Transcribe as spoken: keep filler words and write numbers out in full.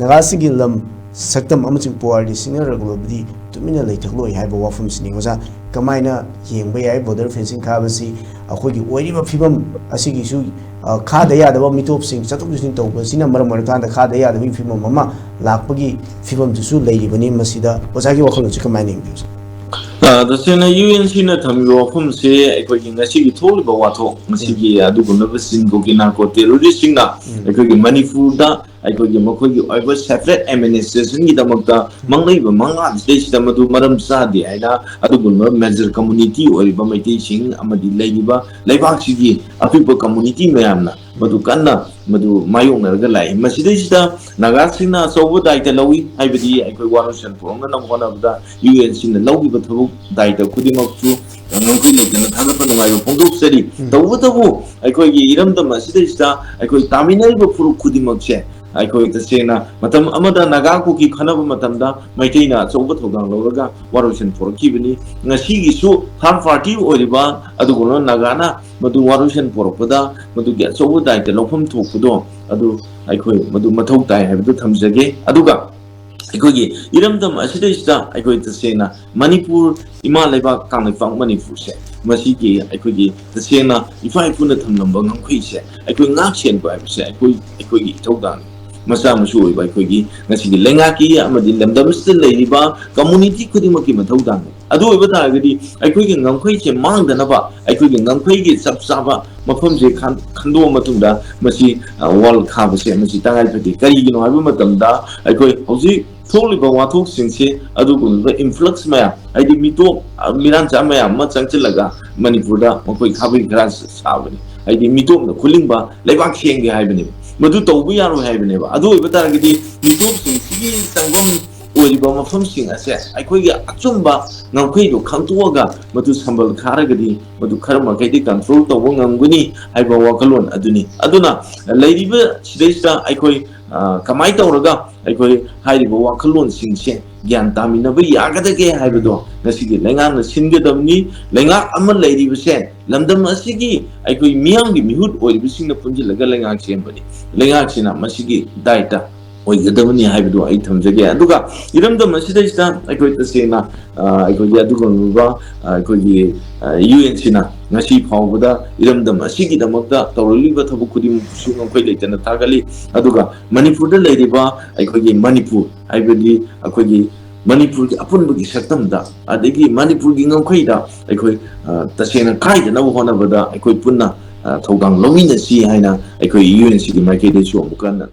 ꯅꯥꯒꯥꯁꯤꯡꯒꯤ ꯂꯝ, ꯁꯛꯇꯝ ꯑꯃꯁꯨꯡ ꯄꯨꯋꯥꯔꯤꯗꯤ ꯁꯤꯡꯅꯔꯛꯂꯕꯗꯤ ꯇꯨꯃꯤꯟꯅ ꯂꯩꯊꯣꯛꯂꯣꯏ ꯍꯥꯏꯕ ꯋꯥꯐꯝꯁꯤꯅꯤ꯫ ꯑꯣꯖꯥ, ꯀꯃꯥꯏꯅ ꯌꯦꯡꯕ ꯌꯥꯏ border fencing ꯈꯥꯕꯁꯤ? ꯑꯩꯈꯣꯏꯒꯤ ꯑꯣꯏꯔꯤꯕ ꯐꯤꯕꯝ ꯑꯁꯤꯒꯤꯁꯨ, ꯑ, ꯈꯥꯗ ꯌꯥꯗꯕ ꯃꯤꯇꯣꯞꯁꯤꯡ ꯆꯠꯊꯣꯛ ꯆꯠꯁꯤꯟ ꯇꯧꯕꯁꯤꯅ ꯃꯔꯝ ꯑꯣꯏꯔꯀꯥꯟꯗ ꯈꯥꯗ ꯌꯥꯗꯕꯒꯤ ꯐꯤꯕꯝ ꯑꯃ ꯂꯥꯛꯄꯒꯤ ꯐꯤꯕꯝꯗꯨꯁꯨ ꯂꯩꯔꯤꯕꯅꯤ꯫ ꯃꯁꯤꯗ ꯑꯣꯖꯥꯒꯤ ꯋꯥꯈꯜꯂꯣꯟꯁꯤ ꯀꯃꯥꯏꯅ ꯌꯦꯡꯕꯤꯕꯁꯦ? ꯑ, ꯇꯁꯦꯡꯅ ꯌꯨ ꯑꯦꯟ ꯁꯤꯅ ꯊꯝꯃꯤꯕ ꯋꯥꯐꯝꯁꯦ ꯑꯩꯈꯣꯏꯒꯤ ꯉꯁꯤꯒꯤ ꯊꯣꯛꯂꯤꯕ ꯋꯥꯊꯣꯛ, ꯉꯁꯤꯒꯤ ꯑꯗꯨꯒꯨꯝꯂꯕ ꯁꯤꯟꯒꯣꯒꯤ narco terrorist ꯁꯤꯡꯅ ꯎꯝ꯫ ꯑꯩꯈꯣꯏꯒꯤ ꯃꯅꯤꯄꯨꯔꯗ ꯑꯩꯈꯣꯏꯒꯤ ꯃꯈꯣꯏꯒꯤ ꯑꯣꯏꯕ separate administration ꯒꯤꯗꯃꯛꯇ ꯃꯪꯂꯩꯕ ꯃꯪꯂꯥꯟꯁꯤꯗꯩꯁꯤꯗ ꯃꯗꯨ ꯃꯔꯝ ꯆꯥꯗꯦ ꯍꯥꯏꯅ ꯑꯗꯨꯒꯨꯝꯂꯕ major community ꯑꯣꯏꯔꯤꯕ ꯃꯩꯇꯩꯁꯤꯡ ꯑꯃꯗꯤ ꯂꯩꯔꯤꯕ ꯂꯩꯕꯥꯛꯁꯤꯒꯤ ꯑꯄꯤꯛꯄ community ꯃꯌꯥꯝꯅ ꯃꯗꯨ ꯀꯟꯅ ꯃꯗꯨ ꯃꯥꯌꯣꯛꯅꯔꯒ ꯂꯥꯛꯏ꯫ ꯃꯁꯤꯗꯩꯁꯤꯗ ꯅꯥꯒꯥꯁꯤꯡꯅ ꯑꯆꯧꯕ ꯗꯥꯏꯇ ꯂꯧꯏ, ꯍꯥꯏꯕꯗꯤ ꯑꯩꯈꯣꯏ ꯋꯥꯔꯣꯏꯁꯤꯟ ꯄꯨꯔꯛꯅꯅꯕ ꯍꯣꯠꯅꯕꯗ ꯌꯨ ꯑꯦꯟ ꯁꯤꯅ ꯂꯧꯈꯤꯕ ꯊꯕꯛ ꯗꯥꯏꯇ ꯈꯨꯗꯤꯡꯃꯛꯁꯨ ꯉꯝꯈꯩ ꯂꯩꯇꯅ ꯊꯥꯒꯠꯄ ꯅꯨꯡꯉꯥꯏꯕ ꯐꯣꯡꯗꯣꯛꯆꯔꯤ꯫ ꯎꯝ꯫ ꯇꯧꯕꯇꯕꯨ ꯑꯩꯈꯣꯏꯒꯤ ꯏꯔꯝꯗꯝ ꯑꯁꯤꯗꯩꯁꯤꯗ ꯑꯩꯈꯣꯏ ꯇꯥꯃꯤꯟꯅꯔꯤꯕ ꯐꯨꯔꯨꯞ ꯈꯨꯗꯤꯡꯃꯛꯁꯦ ꯑꯩꯈꯣꯏ ꯇꯁꯦꯡꯅ ꯃꯇꯝ ꯑꯃꯗ ꯅꯥꯒꯥ ꯀꯨꯀꯤ ꯈꯟꯅꯕ ꯃꯇꯝꯗ ꯃꯩꯇꯩꯅ ꯑꯆꯧꯕ ꯊꯧꯗꯥꯡ ꯂꯧꯔꯒ ꯋꯥꯔꯣꯏꯁꯤꯟ ꯄꯨꯔꯛꯈꯤꯕꯅꯤ꯫ ꯉꯁꯤꯒꯤꯁꯨ third party ꯑꯣꯏꯔꯤꯕ ꯑꯗꯨꯒꯨꯝꯂꯕ ꯅꯥꯒꯥꯅ ꯃꯗꯨ ꯋꯥꯔꯣꯏꯁꯤꯟ ꯄꯨꯔꯛꯄꯗ ꯃꯗꯨꯒꯤ ꯑꯆꯧꯕ ꯗꯥꯏꯇ ꯂꯧꯐꯝ ꯊꯣꯛꯄꯗꯣ ꯑꯗꯨ ꯑꯩꯈꯣꯏ ꯃꯗꯨ ꯃꯊꯧ ꯇꯥꯏ ꯍꯥꯏꯕꯗꯨ ꯊꯝꯖꯒꯦ꯫ ꯑꯗꯨꯒ ꯑꯩꯈꯣꯏꯒꯤ ꯏꯔꯝꯗꯝ ꯑꯁꯤꯗꯩꯁꯤꯗ ꯑꯩꯈꯣꯏ ꯇꯁꯦꯡꯅ ꯃꯅꯤꯄꯨꯔ, ꯏꯃꯥ ꯂꯩꯕꯥꯛ ꯀꯪꯂꯩꯄꯥꯛ ꯃꯅꯤꯄꯨꯔꯁꯦ, ꯃꯁꯤꯒꯤ ꯑꯩꯈꯣꯏꯒꯤ ꯇꯁꯦꯡꯅ ꯏꯄꯥ ꯏꯄꯨꯅ ꯊꯝꯂꯝꯕ ꯉꯝꯈꯩꯁꯦ ꯑꯩꯈꯣꯏ ꯉꯥꯛ ꯁꯦꯟꯕ ꯍꯥꯏꯕꯁꯦ ꯑꯩꯈꯣꯏ, ꯑꯩꯈꯣꯏꯒꯤ ꯏꯊꯧꯗꯥꯡꯅꯤ꯫ ꯃꯆꯥ ꯃꯁꯨ ꯑꯣꯏꯕ ꯑꯩꯈꯣꯏꯒꯤ ꯉꯁꯤꯒꯤ ꯂꯩꯉꯥꯛꯀꯤ ꯑꯃꯗꯤ ꯂꯝꯗꯝꯁꯤꯗ ꯂꯩꯔꯤꯕ community ꯈꯨꯗꯤꯡꯃꯛꯀꯤ ꯃꯊꯧꯗꯥꯡꯅꯤ꯫ ꯑꯗꯨ ꯑꯣꯏꯕ ꯇꯥꯔꯒꯗꯤ ꯑꯩꯈꯣꯏꯒꯤ ꯉꯝꯈꯩꯁꯦ ꯃꯥꯡꯗꯅꯕ, ꯑꯩꯈꯣꯏꯒꯤ ꯉꯝꯈꯩꯒꯤ ꯆꯞ ꯆꯥꯕ ꯃꯐꯝꯁꯦ ꯈꯟ-, ꯈꯟꯗꯣꯛꯑ ꯃꯇꯨꯡꯗ ꯃꯁꯤ, ꯑ, wall ꯈꯥꯕꯁꯦ ꯃꯁꯤ ꯇꯉꯥꯏ ꯐꯗꯦ꯫ ꯀꯔꯤꯒꯤꯅꯣ ꯍꯥꯏꯕ ꯃꯇꯝꯗ ꯑꯩꯈꯣꯏ ꯍꯧꯖꯤꯛ ꯊꯣꯛꯂꯤꯕ ꯋꯥꯊꯣꯛꯁꯤꯡꯁꯦ ꯑꯗꯨꯒꯨꯝꯂꯕ influx ꯃꯌꯥꯝ, ꯍꯥꯏꯗꯤ ꯃꯤꯇꯣꯞ, ꯑ, ꯃꯤꯔꯥꯟꯆꯥ ꯃꯌꯥꯝ ꯑꯃ ꯆꯪꯁꯤꯜꯂꯒ ꯃꯅꯤꯄꯨꯔꯗ ꯃꯈꯣꯏ ꯈꯥꯕꯩ ꯈꯔ ꯁꯥꯕꯅꯤ꯫ ꯍꯥꯏꯗꯤ ꯃꯤꯇꯣꯞꯅ ꯈꯨꯂꯤꯡꯕ ꯂꯩꯕꯥꯛ ꯁꯦꯡꯒꯦ ꯍꯥꯏꯕꯅꯦꯕ꯫ ꯃꯗꯨ ꯇꯧꯕ ꯌꯥꯔꯣꯏ ꯍꯥꯏꯕꯅꯦꯕ꯫ ꯑꯗꯨ ꯑꯣꯏꯕ ꯇꯥꯔꯒꯗꯤ ꯃꯤꯇꯣꯞꯁꯤꯡꯁꯤꯒꯤ ꯆꯪꯐꯝ ꯑꯣꯏꯔꯤꯕ ꯃꯐꯝꯁꯤꯡ ꯑꯁꯦ ꯑꯩꯈꯣꯏꯒꯤ ꯑꯆꯨꯝꯕ ꯉꯝꯈꯩꯗꯣ ꯈꯪꯗꯣꯛꯑꯒ ꯃꯗꯨ ꯁꯝꯕꯜ ꯈꯥꯔꯒꯗꯤ ꯃꯗꯨ ꯈꯔ ꯃꯈꯩꯗꯤ control ꯇꯧꯕ ꯉꯝꯒꯅꯤ ꯍꯥꯏꯕ ꯋꯥꯈꯜꯂꯣꯟ ꯑꯗꯨꯅꯤ꯫ ꯑꯗꯨꯅ ꯂꯩꯔꯤꯕ ꯁꯤꯗꯩꯁꯤꯗ ꯑꯩꯈꯣꯏ, ꯑ, ꯀꯃꯥꯏꯅ ꯇꯧꯔꯒ ꯑꯩꯈꯣꯏ ꯍꯥꯏꯔꯤꯕ ꯋꯥꯈꯜꯂꯣꯟꯁꯤꯡꯁꯦ ꯒ꯭ꯌꯥꯟ ꯇꯥꯃꯤꯟꯅꯕ ꯌꯥꯒꯗꯒꯦ ꯍꯥꯏꯕꯗꯣ ꯉꯁꯤꯒꯤ ꯂꯩꯉꯥꯛꯅ ꯁꯤꯟꯒꯗꯕꯅꯤ꯫ ꯂꯩꯉꯥꯛ ꯑꯃ ꯂꯩꯔꯤꯕꯁꯦ ꯂꯝꯗꯝ ꯑꯁꯤꯒꯤ ꯑꯩꯈꯣꯏ ꯃꯤꯌꯥꯝꯒꯤ ꯃꯤꯍꯨꯠ ꯑꯣꯏꯔꯤꯕꯁꯤꯡꯅ ꯄꯨꯟꯁꯤꯜꯂꯒ ꯂꯩꯉꯥꯛ ꯁꯦꯝꯕꯅꯤ꯫ ꯂꯩꯉꯥꯛꯁꯤꯅ ꯃꯁꯤꯒꯤ ꯗꯥꯏꯇ ꯑꯣꯏꯒꯗꯕꯅꯤ ꯍꯥꯏꯕꯗꯨ ꯑꯩ ꯊꯝꯖꯒꯦ꯫ ꯑꯗꯨꯒ ꯏꯔꯝꯗꯝ ꯑꯁꯤꯗꯩꯁꯤꯗ ꯑꯩꯈꯣꯏ ꯇꯁꯦꯡꯅ, ꯑ, ꯑꯩꯈꯣꯏꯒꯤ ꯑꯗꯨꯒꯨꯝꯂꯕ, ꯑ, ꯑꯩꯈꯣꯏꯒꯤ, ꯑ, ꯌꯨ ꯑꯦꯟ ꯁꯤꯅ ꯉꯁꯤ ꯐꯥꯎꯕꯗ ꯏꯔꯝꯗꯝ ꯑꯁꯤꯒꯤꯗꯃꯛꯇ ꯇꯧꯔꯛꯂꯤꯕ ꯊꯕꯛ ꯈꯨꯗꯤꯡꯃꯛꯁꯨ ꯉꯝꯈꯩ ꯂꯩꯇꯅ ꯊꯥꯒꯠꯂꯤ꯫ ꯑꯗꯨꯒ ꯃꯅꯤꯄꯨꯔꯗ ꯂꯩꯔꯤꯕ ꯑꯩꯈꯣꯏꯒꯤ ꯃꯅꯤꯄꯨꯔ ꯍꯥꯏꯕꯗꯤ ꯑꯩꯈꯣꯏꯒꯤ ꯃꯅꯤꯄꯨꯔꯒꯤ ꯑꯄꯨꯟꯕꯒꯤ ꯁꯛꯇꯝꯗ, ꯑꯗꯒꯤ ꯃꯅꯤꯄꯨꯔꯒꯤ ꯉꯝꯈꯩꯗ ꯑꯩꯈꯣꯏ, ꯑ, ꯇꯁꯦꯡꯅ ꯀꯥꯏꯗꯅꯕ ꯍꯣꯠꯅꯕꯗ ꯑꯩꯈꯣꯏ ꯄꯨꯟꯅ, ꯑ, ꯊꯧꯗꯥꯡ ꯂꯧꯃꯤꯟꯅꯁꯤ ꯍꯥꯏꯅ ꯑꯩꯈꯣꯏ ꯌꯨ ꯑꯦꯟ ꯁꯤꯒꯤ ꯃꯥꯏꯀꯩꯗꯁꯨ ꯑꯃꯨꯛ ꯍꯟꯅ